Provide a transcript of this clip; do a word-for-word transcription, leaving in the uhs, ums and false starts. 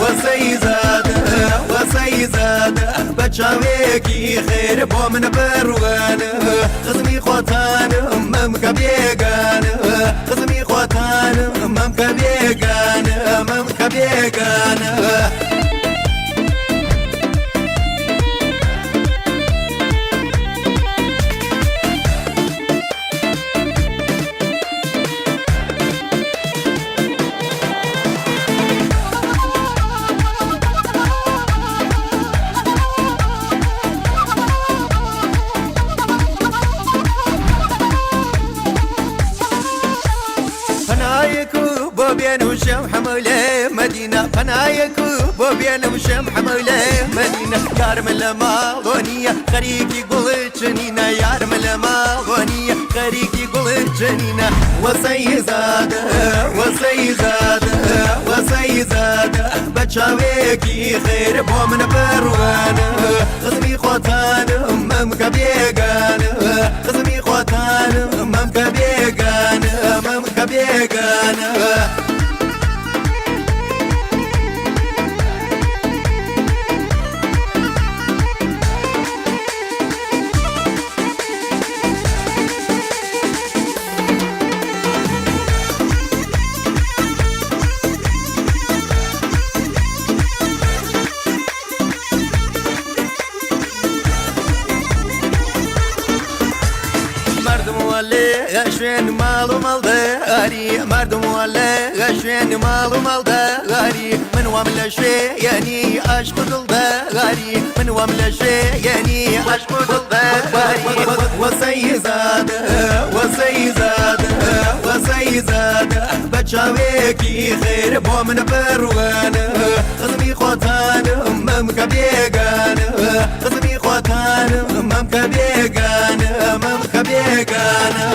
Weseyî zade, weseyî zade, be çavêkî xêr bo min birwene. Xizmî xwe tanim, mem ke bêgane. Xizmî xwe tanim, mem ke bêgane, mem ke bêgane. Qenayê ku bo bênim şem hemûlê Medîne. Qenayê ku bo bênim şem hemûlê Medîne. Yar min li malonî ye, xerîkî gul çinîne. Yar min li malonî ye, xerîkî gul çinîne. Weseyî zade, weseyî zade, weseyî zade, be çavêkî xêr bo min birwene. Xizmî xwe tanim, mem ke bêgane. Xizmî xwe tanim, mem ke bêgane, mem ke bêgane. Merdum welê xeşên mal û mal de garî. Merdum welê xeşên mal û mal de garî. Min wam leşê yenî aşk û dil de garî. Min wam leşê yenî aşk û dil de garî. Weseyî zade, weseyî zade, weseyî zade, be çavêkî xêr bo min birwene. Xizmî xwe tanim, mem ke bêgane. Xizmî xwe tanim, mem ke bêgane, mem ke bêgane.